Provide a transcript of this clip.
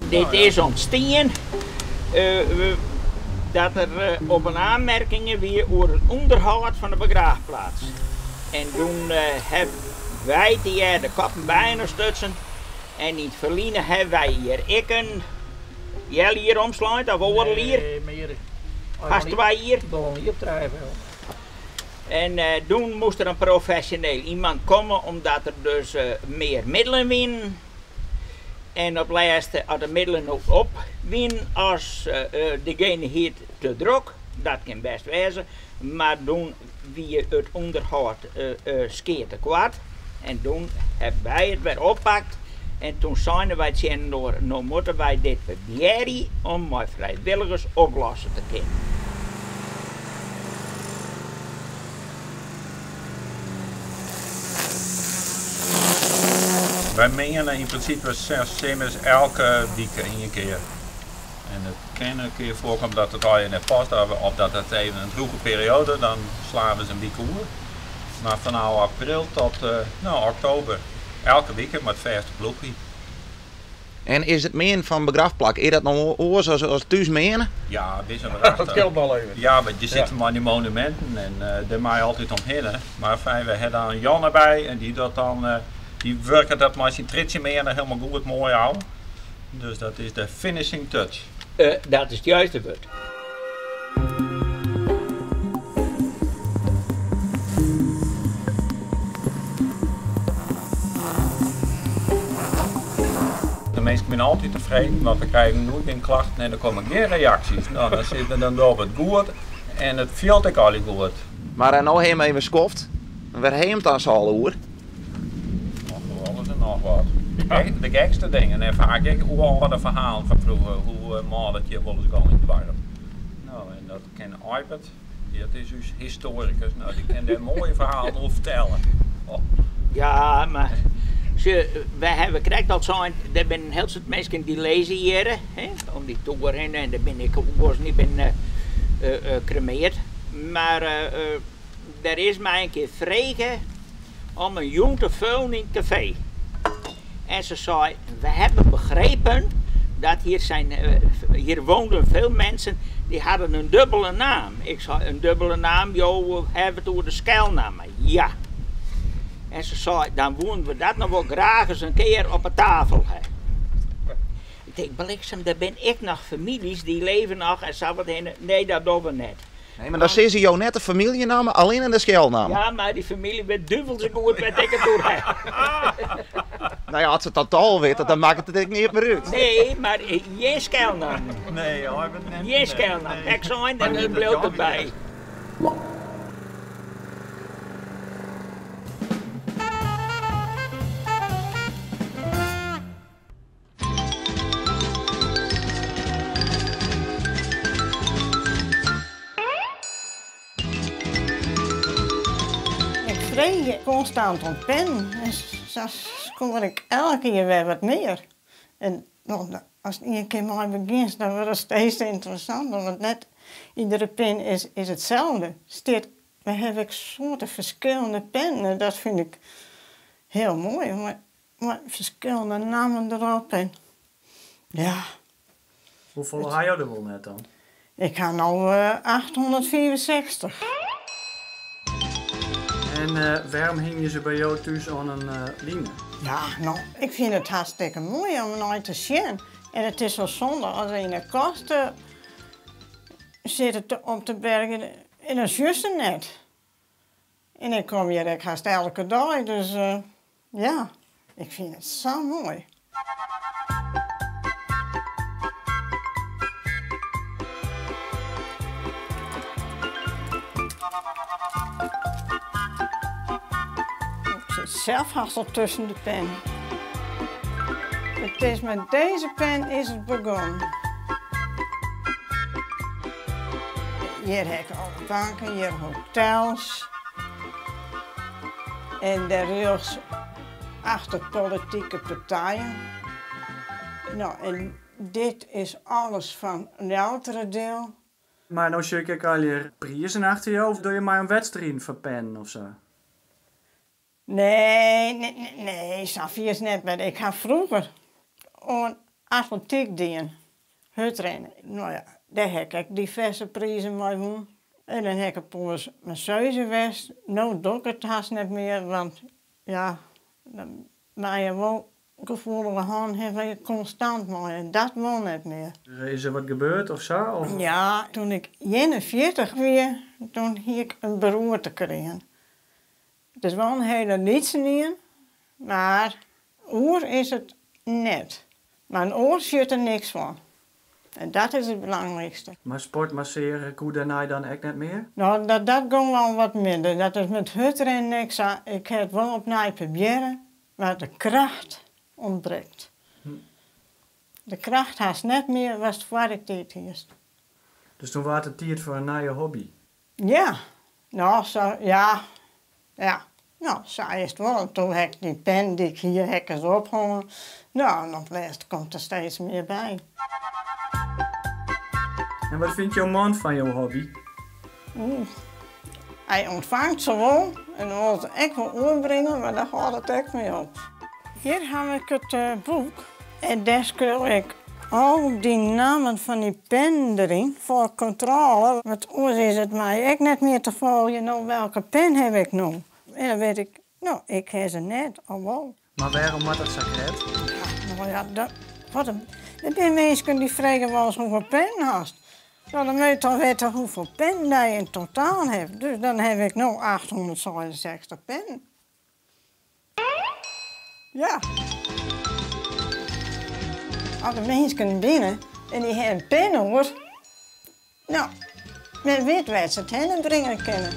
Dit is ûntstien dat der op in aanmerkingen wie oer it ûnderhâld fan de begraafplaats. En doe hawwe wy tegearre de koppen byinoar stutsen en yn it ferline hawwe wy hjir ek in healjier omslein of oardel jier. Nee, mear. Hast 2 jier. Wol in jier of trije wel. En doe moast der in profesjoneel iemand komme omdat der dus mear middelen wienen. En op lêste, as de middelen no op wienen, as degene hie it te drok, dat kin bêst wêze, mar doe wie it ûnderhâld skea tekoart en doe hawwe wy it wer oppakt en toen seine wy tsjin inoar, no moatte wy dit probearje om mei frijwilligers oplosse te kinnen. Wy meane yn prinsipe simmers elke wike ien kear. En it kin in kear foarkomme dat it allegear net past of dat it even in drûge perioade, dan slaan we se in wike oer. Mar fanôf april tot no, oktober, elke wike mei it fêste ploechje. En is it meanen fan begrafplak, is dat no oars as thús meane? Ja, it is in racht. Dat skeelt al even. Ja, want je sitte mei dy monuminten en dêr mei je altyd omhinne. Mar fijn, we ha dan Jan derby en dy docht dan, dy wurket dat mei syn tritsjemeaner helemaal goed moai ôf. Dus dat is de finishing touch. Dat is it juiste wurd. De minsken binne altyd tefreden, want we krije noait gjin klachten en der komme gjin reaksjes. No, dan sitte we, dan dogge we it goed en it fielt ek allegear goed. Mar no ha jim even skoft. Wêr ha jim it dan sa al oer? Och, alles en noch wat. De gekste dingen en faak ek oerâlde ferhalen fan froeger, hoe mâl it hjir wolris gong yn it doarp. No, en dat kin Eibert, dat is ús histoarikus, no, dy kin dêr moaie ferhalen oer fertelle. Oh. Ja, mar sjoch, wy hawwe krekt al sein, der binne in hiel soad minsken dy lizze hjir, hè, om dy toer hinne en der binne ek oaren dy binne kremeard. Mar der is my in kear frege om in jûn te fullen yn it kafee. En se sei, we hebben begrepen dat hier zijn, hier woonden veel mensen die hadden een dubbele naam. Ik sei, in dubbele naam, jo hawwe it oer de skelnamme. Ja. En se sei, dan woenen we dat noch wol graach ris in kear op 'e tafel ha. Ik tink, bliksem, der binne ek noch famyljes dy leve noch en sa wat hinne. Nee, dat dogge we net. Nee, mar dan sizze jo net de famyljenamme, allinne de skelnamme. Ja, mar dy famylje wit duvelske goed wêr't ik it oer ha. No ja, as se it dan toch al witte, dan makket it ek neat mear út. Nee, mar gjin skelnammen. Nee, Eibert net. Gjin skelnammen. Ek sein en it bliuwt derby. Ik freegje konstant om pennen en sa skoar ik elke jier wer wat mear. En ast ien kear mei begjinst, dan wurdt it steeds ynteressanter, want net iedere pin is itselde. Stiet, we hawwe ek soarte ferskillende pennen en dat fyn ik hiel moai. Mei ferskillende nammen derop en ja. Hoefolle ha jo der wol net dan? Ik ha no 865. En wêrom hingje se by jo thús oan in line? Ja, no, ik fyn it hartstikke moai om nei te sjen. En it is wol sonde as se yn 'e kast sitte op te bergen en dan sjochst se net. En ik kom hjir ek hast elke dei, dus ja, ik fyn it sa moai. Ik sit sels hast al tusken de pen. It is mei dizze pen is it begûn. Hjir ha ik alle banken, hjir hotels. En dêr rjochts achter politike partijen. No, en dit is alles fan Ljouwerteradiel. Mar no sjoch ik ek allegear prizen achter jo. Of dogge jo mei oan wedstriden foar pennen of sa? Nee, nee, nee, safier is net. Mar ik ha froeger oan. atletyk dien, hurdrinne. No ja, dêr ha ik ek diverse prizen mei wûn. En dan ha ik in poas masseuze west. No doch ik it hast net mear, want ja, dan moatte je wol gefoelige hannen ha wêr't je konstant mei en dat wol net mear. Is der wat gebeurd of sa? Of? Ja, toen ik 41 wie, toen hie ik in beroerte krigen. It is wol in hiele lytse ien, mar oer is it net. Mar in oar sjocht der niks fan. En dat is it belangrykste. Mar sport masseare koe dêrnei dan ek net mear? No, dat dat gong al wat minder. Dat is met hurdrinnen ek sa. Ik ha it wol opnij probearre, mar de kracht ûntbrekt. De kracht hast net mear watst foar de tiid hiest. Dus toen waard it tiid foar in nije hobby? Ja, no sa, ja, ja. No, sa is it wol. En toen ha ik dy pen dy't ik hie, ha ik ris ophongen. No, en op 't lêst komt der steeds mear by. En wat fynt jo man fan jo hobby? Oeh, hy ûntfangt se wol en wol it ek wol oerbringe, mar dêr hâldt it ek mei op. Hjir haw ik it boek en dêr skriuw ik al dy nammen fan dy pennen deryn foar kontrôle, want oars is it my ek net mear te folgjen, no welke pen haw ik no? En dan wit ik, no ik ha se net, of wol. Mar wêrom moat dat sa krekt? Ja, no ja, dat, wat in, der binne minsken dy fregen wolris hoefolle pennen hast. No, dan moat je toch witte hoefolle pennen dy yn totaal hast. Dus dan haw ik no 866 pennen. Ja. As der minsken binne en dy ha in pen oer, no, men wit wêr't se it hinne bringe kinne.